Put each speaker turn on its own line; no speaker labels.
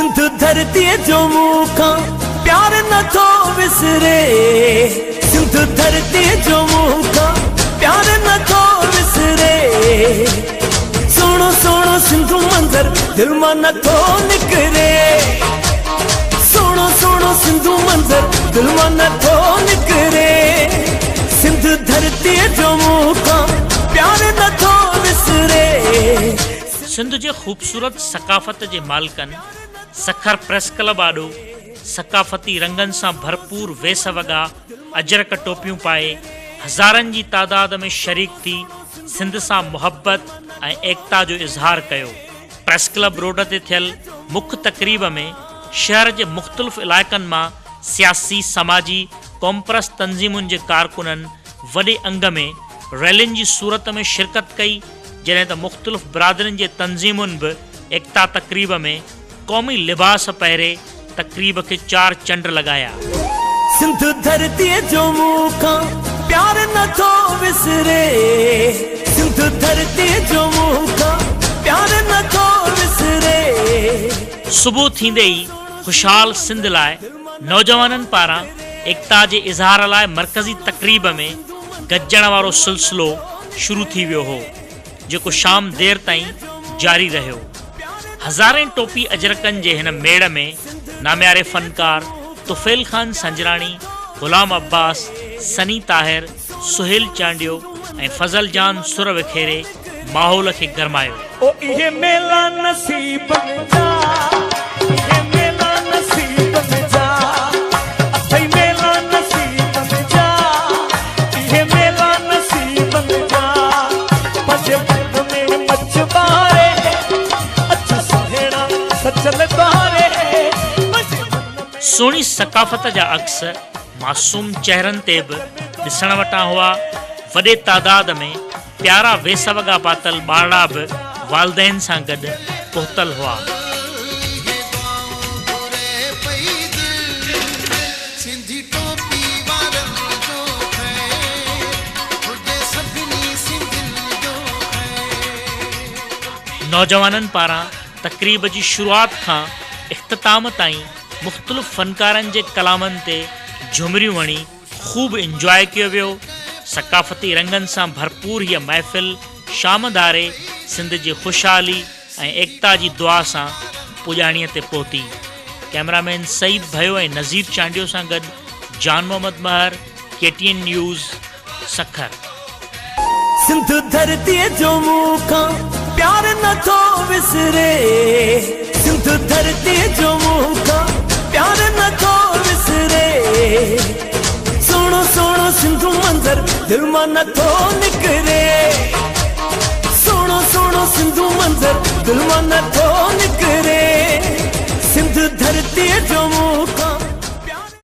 سنڌ ڌرتيء جو مون کان پيار نٿو وسري. سنڌ ڌرتيء جو مون کان پيار نٿو وسري. سهڻو سهڻو سنڌو منظر دل مان نٿو نڪري. سهڻو سهڻو سنڌو منظر دل مان نٿو نڪري. سنڌ ڌرتيء جو مون کان پيار نٿو وسري.
سنڌ جي خوبصورت ثقافت جي مالڪن سکر پريس ڪلب آڏو ثقافتي رنگن سان ڀرپور ويس وڳا اجرڪ ٽوپيون پائي هزارن جي تعداد ۾ شريڪ ٿي سنڌ سان محبت ۽ ايڪتا جو اظهار ڪيو. پريس ڪلب روڊ تي ٿيل مک تقريب ۾ شهر جي مختلف علائقن مان سياسي، سماجي، قومپرست تنظيمن جي ڪارڪنن وڏي انگ ۾ ريلين جي صورت ۾ شرڪت ڪئي جڏهن ته مختلف برادرين جي تنظيمن به ايڪتا تقريب ۾ قومي لباس پهري تقريب کي چار چنڊ لڳايا.
سنڌ ڌرتيء جو مون کان پيار نه ٿو وسري. سنڌ ڌرتيء جو مون کان پيار نه ٿو وسري.
صبح ٿيندي ئي خوشحال سنڌ لاء نوجوانن پاران ايڪتا جي اظهار لاء مرڪزي تقريب ۾ گڏجڻ وارو سلسلو شروع ٿي ويو هو، جيڪو شام دير تائين جاري رهيو. هزارين ٽوپي اجرڪن جي هن ميڙ ۾ نامياري فنڪار طفيل خان سنجراڻي، غلام عباس، سني طاهر، سهيل چانڊيو ۽ فضل جان سر وکيري ماحول کي گرمايو.
او اهي ميلا نصيبن جا، اهي ميلا نصيبن جا، اٿئي ميلا نصيبن جا، اهي ميلا نصيبن جا، پنهنجي من ۾ مچ ٻاري، اچ سهڻا سچل ٻاري، پنهنجي من ۾.
سهڻي ثقافت جا عڪس معصوم چهرن تي به ڏسڻ وٽان هئا. وڏي تعداد ۾ پيارا ويس وڳا پاتل ٻارڙا به والدين سان گڏ پهتل هئا. نوجوانن پاران تقريب جي شروعات کان اختتام تائين مختلف فنڪارن جي ڪلامن تي جهمريون هڻي خوب انجواء ڪيو ويو. ثقافتي رنگن سان ڀرپور هيء محفل شام ڌاري سنڌ جي خوشحالي ۽ ايڪتا جي دعا سان پڄاڻيء تي پهتي. ڪئميرا مين سعيد ڀيو ۽ نذير چانڊيو سان گڏ Jan Muhammad Mehar, K T N news, Sukkur.
Sindh ڌرتيء جو مون کان پيار نه ٿو وسري. سنڌ ڌرتيء جو مون کان پيار نه ٿو وسري. سهڻو سهڻو سنڌو منظر دل مان نه ٿو نڪري. سهڻو سهڻو سنڌو منظر دل مان نه ٿو نڪري. سنڌ ڌرتيء جو مون کان.